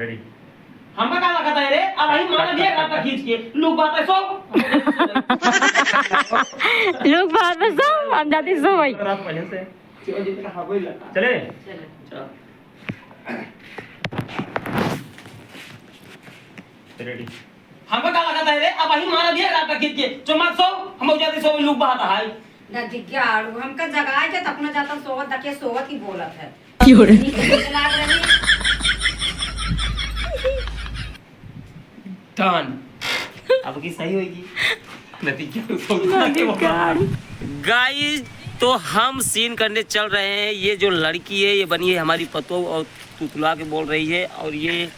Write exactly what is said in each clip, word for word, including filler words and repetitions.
Ready। हमका का लागत है रे? अब वही मारा दिया रात का खींच के। लोग बात है सो। लोग बात है सो, हम जाते सो भाई। रात पहले से। चलो, जितना हाँ, वही लगा। चले? चले। चलो। Ready। हमका का लागत है रे? अब वही मारा दिया रात का खींच के। चुम्मा सो, हम जाते सो, लोग बात है। ना जिज्ञाड़ू, हमका जगाए के त अपना जाता सोवत, देखिए सोवत ही बोलत है। क्यों रे? नीक लाग रही। Done। अब की सही होगी। नतीजा तो सोच ना के वो दिक्कत। Guys, तो हम scene करने चल रहे हैं। ये जो लड़की है, ये बनी है हमारी पतोह और तुतला के बोल रही है। और ये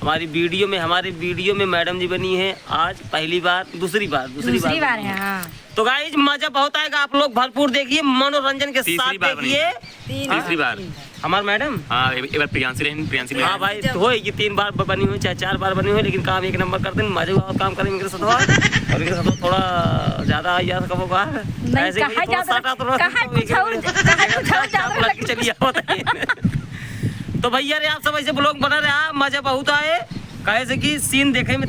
हमारी video में, हमारे video में madam जी बनी है आज पहली बार, दूसरी बार, दूसरी दूसरी बार बार बनी है, है। हाँ। तो guys, मजा बहुत आएगा, आप लोग भरपूर देखिए, मनोरंजन के तीसरी साथ बार बनी देखिए। है। तीन तीसरी बार। बार। हमार madam? हाँ, एक, एक बार प्रियांशी रहन, प्रियांशी हाँ madam। भाई, तो होए कि तीन बार ब-, बनी हुई, चाहे चार बार बनी हुई, लेकिन काम एक नंबर करते हैं, मजे वाला काम करें इनके साथ। और इनके साथ थोड़ा ज्यादा यार कबो का। नहीं, ऐसे कि कहाँ थोड़ा ज्यादा, साटा थोड़ा कहाँ तो कुछ एक और, कहाँ कुछ और चाप ज्यादा लग के लग चली आवत है। तो भैया रे, आप सब ऐसे vlog बना रहा, मजा बहुत आए। काहे से कि scene देखे में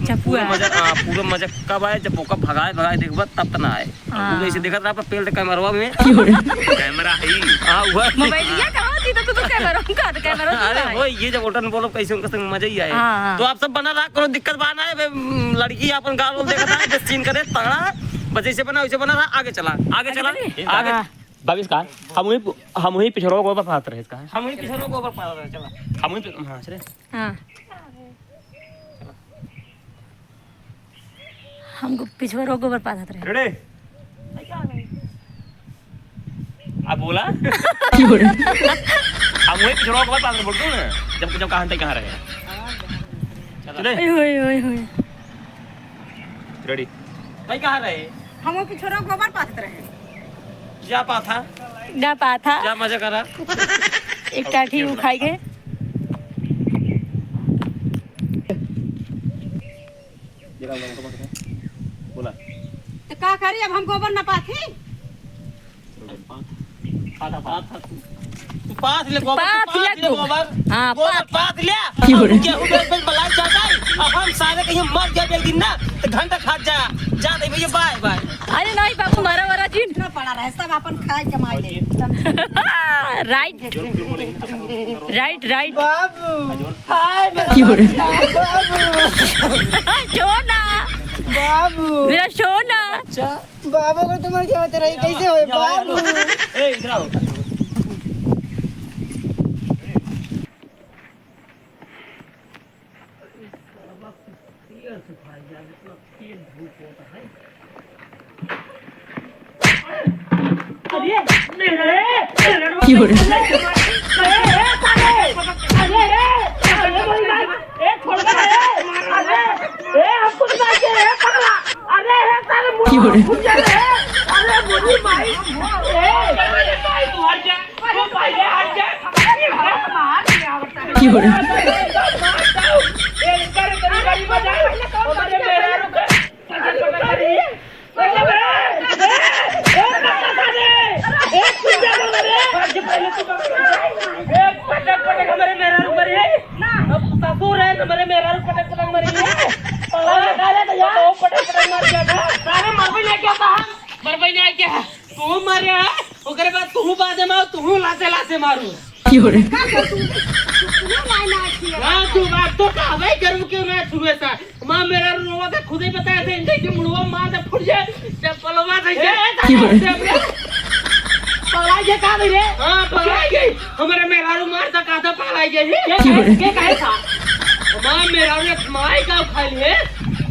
चपुआ। पूरा मजा, हाँ, पूरा मजा कब आए, जब ओका भगाए, भगाए देखबा, तब त ना आए। हाँ। तू जैसे देखत रहा, पेल camera में। क्यों रे? Camera है। हाँ, हुआ। मोबाइलिया कहाँ थी? तो तू तो camera में कहा था, camera में अरे, कहाँ है? वो ये जब होटल में बोलो, कैसे उनका संग मजा ही आए। हाँ, हाँ। तो आप सब बना रहा, कोनो दिक्कत बा ना है, बे, लड़की अपन गाल उल देखत है, बस scene करे, तगड़ा, बस ऐसे बना, वैसे बना रहा, आगे चला, आगे आगे चला, चलिए। आगे। हाँ। बाविस का, हम वही, हम वही पिछड़ो को पात रहे इसका। हम वही पिछड़ो को पात रहे, चला। हम वही पि-, हाँ, चले। हाँ। हमको पिछवा रोक गोबर पाथत रहे। रेडी? अब बोला। क्यों रे? हम वही पिछवा रोक गोबर पाथत रहे, बोलते हो ना, जब, जब कहाँ तक कहाँ रहे। चले। ओए, ओए, ओए, ओए। रेडी? भाई कहाँ रहे? हम वही पिछवा रोक गोबर पाथत रहे। जा पाथा। जा पाथा। जा मजा करा। एक टाठी उखाई के। बोला। तो का करी, अब हम गोबर ना पाथी? पाथा, पाथा। तू पाथ ले गोबर, पाथ तू पाथ ले ले तू। गोबर। हाँ, गोबर पाथ। पाथ ले। क्यों रे? गेहूं बेच बेच बलाई जाता है। अब हम सारे कहीं मर गए एक दिन ना, तो घंटा खा जा। जा दे भैया, बाय बाय। अरे नहीं बाबू, मारा वारा जी। इतना पड़ा रहे, सब अपन खाए कमाए ले। राइट। Right, right. बाबू। हाय, मेरा क्यों रे? बाबू। छोड़ ना। बाबू। मेरा छोड़ ना। अच्छा। बाबू को तुम्हारे क्या होते रही? कैसे हो? बाबू। ए, इधर आओ। अरे, मेरे, मेरे, क्यों रे? अरे, ए, साले, अरे, ए, अरे, मेरी माई, ए, छोड़ दे, ए, अरे, ए, हमको नहीं मार के, ए, पगला, अरे, ए, साले, मुझे क्यों रे? फूट जा रहे, अरे, मेरी माई, ए, अरे, भाई, तू हट जा। क्यों रे? मरबे नहीं क्या? तू मारे है, ओकरे बाद तू बाद में, तू लाते लाते मारू। क्यों रे? का कर तू? तू, तू, तू ना ना किया। हाँ, तू बात तो कहबे करू क्यों ना छुए सा। माँ मेरा रोवा था, खुद ही बताया था, इनके के मुड़वा मार दे, फुट जाए, चप्पलवा से ए, जाए। ए, क्यों रे? पगलाई के का भाई रे? हाँ, पगलाई गई। हमारे मेहरारू मार था, कहा था पगलाई गई। ये क्यों कहे, रे? ये कहे था? माँ मेहरारू एक माई का उठा लिए,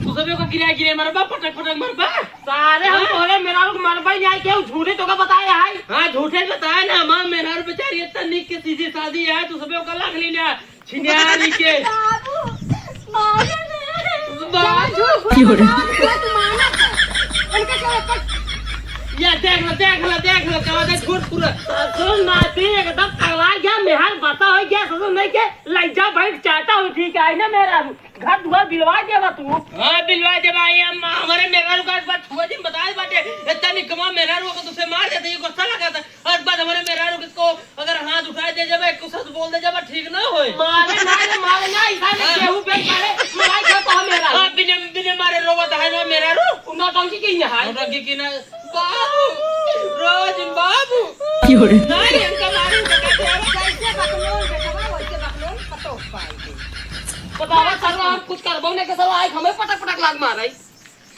तू सभी को गिरा गिरे मरबा, पटक पटक मरबा। सारे हम हाँ? तोहरे मेहरारू के मरबा ही नहीं आए, केहू झूठे तोका बताए है। हाँ, झूठे बताए ना, हमार मेहरारू बेचारी इतना निक के सीधी सादी है, तू सबे ओकर लाख ली ना, छिनियारी के। बाबू, मारे रे। बाबू। क्यों रे? बाबू, मत मारो। उनका क्या लगता है? या देख लो, देख लो, देख लो, कहा दे झूठ पूरा। ससुर नाती एकदम पगला गया, मेहर बता हो गया, ससुर नहीं के, लज्जा बैठ चाहता हूँ, ठीक है ना मेहरारू? घर दुआर बिलवा देबा तू। हाँ, बिलवा देबा। ये हम, हमारे मेहरारू का एक बार छुआ दिन बताए बाटे, इतना निकम्मा मेहरारू को तुझसे मार देते, ये गुस्सा लगा था। और बाद हमारे मेहरारू को अगर हाथ उठा दे जाबे, कुछ शब्द बोल दे जाबे, ठीक ना होए। मारे ना रे, अरे ना, इधर में हाँ। गेहूं बेच मारे, मलाई खा तो मेरा। हाँ, बिने, बिने मारे रोवत है ना मेरा रू। उ नौटंकी की यहाँ है। नौटंकी की ना, बाबू, रोज बाबू। क्यों रे? नहीं, इनका मारे, इनका मारे। जैसे बकलोल बेटवा, वैसे बकलोल पतोह पाएगी। बतावा, सरवा, हम कुछ करबो नहीं के सरवा, आज हमें पटक पटक लाग मार रही।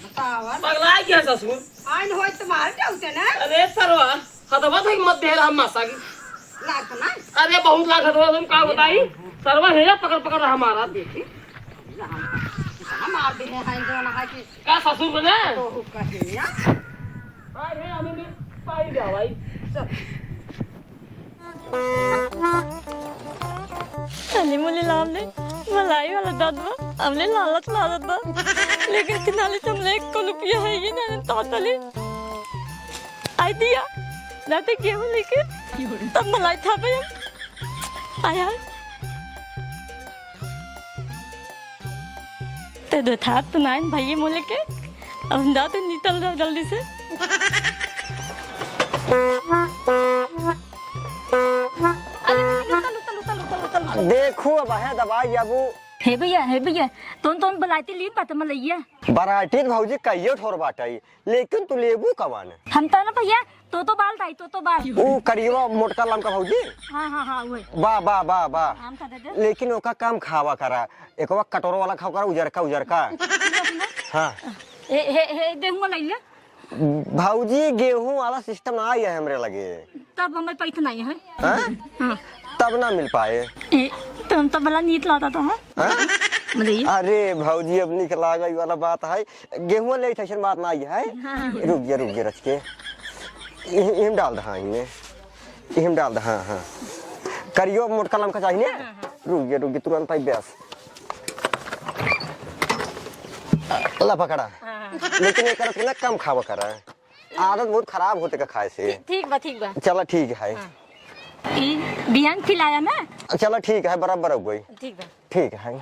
बतावा। पगला गया ससुर। आइन होई तो मार जाऊ ते ना। अरे सरवा, हथवा धई मत दे रहा मासा की। लाग तो ना। अरे बहुत लाग हथवा, तुम का बताई? सरवा हेरा पकड़ पकड़ रहा मारा। देखी। हम मार दे हैं, जो ना है कि का ससुर को ना? तो हुक्का के या। अरे हमें भी पाई गया भाई। चल। अली मुली लाम ले, मलाई वाला दाँत बा, हमले लालच लागत बा। लेकिन किनाले तुमले एक रुपया है ही ना, तो तली। आई दिया, राते गेहूं लेके, तब मलाई था भाई हम। आय, आय। ते दो था तो नाइन भाई मोले के, अब हम जाते निकल जाओ जल्दी से। अरे, लुता, लुता, लुता। देखू अब है दवाई अब। हे भैया, हे भैया, तोन, तोन बलाइती लीन बात मलैया। बराइती तो भौजी कहियो ठोर बाटई, लेकिन तू लेबू कवन? हम तो ना भैया, तो तो बाल दाई, तो तो बाल। ऊ करियवा मोटका लमका भौजी? हाँ, हाँ, हाँ, उहे। बा, बा, बा, बा। आम का दे दे। लेकिन ओका कम खावा करा, एकवा कटोरो वाला खावा करा, उजरका, उजरका। हाँ। हे, हे, हे, देहूँ वाला ले। भौजी, गेहूं वाला सिस्टम ना आई है हमरे लगे। तब हमारे पैसा नहीं है। हाँ? हाँ। तब ना मिल पाए। ए, तो हम तो बड़ा नीक लाता था, हाँ? हाँ? मतलब ये। अरे भौजी, अब निकला गई वाला बात है। गेहूं ले ऐसे बात ना आई है। हाँ, हाँ। रुक जा, रुक जा, रच के। इह-, इहम डाल दे, हाँ, इहमे। इहम डाल दे, हाँ, हाँ। करियो मोटका लमका चाहिए ना? हाँ, हाँ। रुक जा, रुक जा, तुरंत आई ब्यास। ला पकड़ा। हाँ, हाँ। लेकिन ये करत ना कम खावा करा। आदत बहुत खराब होते का खाए से। ठीक, ठीक बा, ठीक बा। चला ठीक है। हाँ। ई बिहान खिलाया ना? चला ठीक है, बराबर हो गई। ठीक बा। ठीक है।